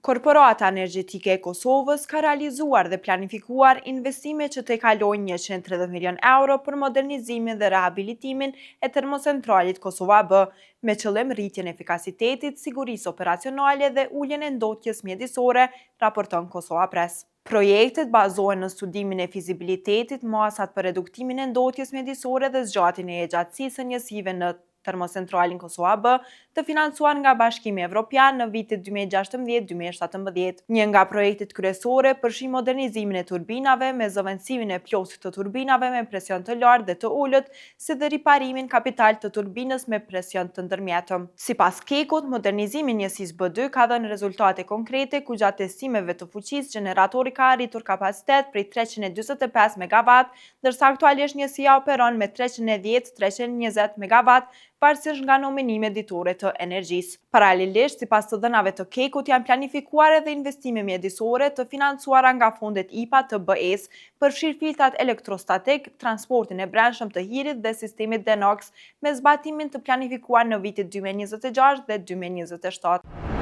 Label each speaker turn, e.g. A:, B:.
A: Korporata Energjetike e Kosovës ka realizuar dhe planifikuar investime që tejkalojnë 130 milionë euro për modernizimin dhe rehabilitimin e termocentralit Kosova B, me qëllim rritjen e efikasitetit, sigurisë operacionale dhe uljen e ndotjes mjedisore, raporton Kosova Press. Projektet bazohen në studimin e fizibilitetit, masat për reduktimin e ndotjes mjedisore dhe zgjatjen e jetëgjatësisë së njësive në termocentralin Kosova B, të financuar nga Bashkimi Evropian në vitet 2016-2017. Një nga projektet kryesore përfshin modernizimin e turbinave me zëvendësimin e plotë të turbinave me presion të lartë dhe të ulët, si dhe riparimin kapital të turbinës me presion të ndërmjetëm. Sipas KEK-ut, modernizimi i njësisë B2 ka dhënë rezultate konkrete ku gjatë testimeve të fuqisë gjeneratori ka arritur kapacitet prej 345 megawatt, ndërsa aktualisht njësia operon me 310-320 megawatt, varësisht nga nominimet ditore të energjisë. Paralelisht, sipas të dhënave të KEK-ut janë planifikuar edhe investime mjedisore të financuara nga fondet IPA të BE-së, përfshirë filtrat elektrostatik, transportin e brendshëm të hirit dhe sistemit Denox, me zbatimin të planifikuar në vitet 2026 dhe 2027.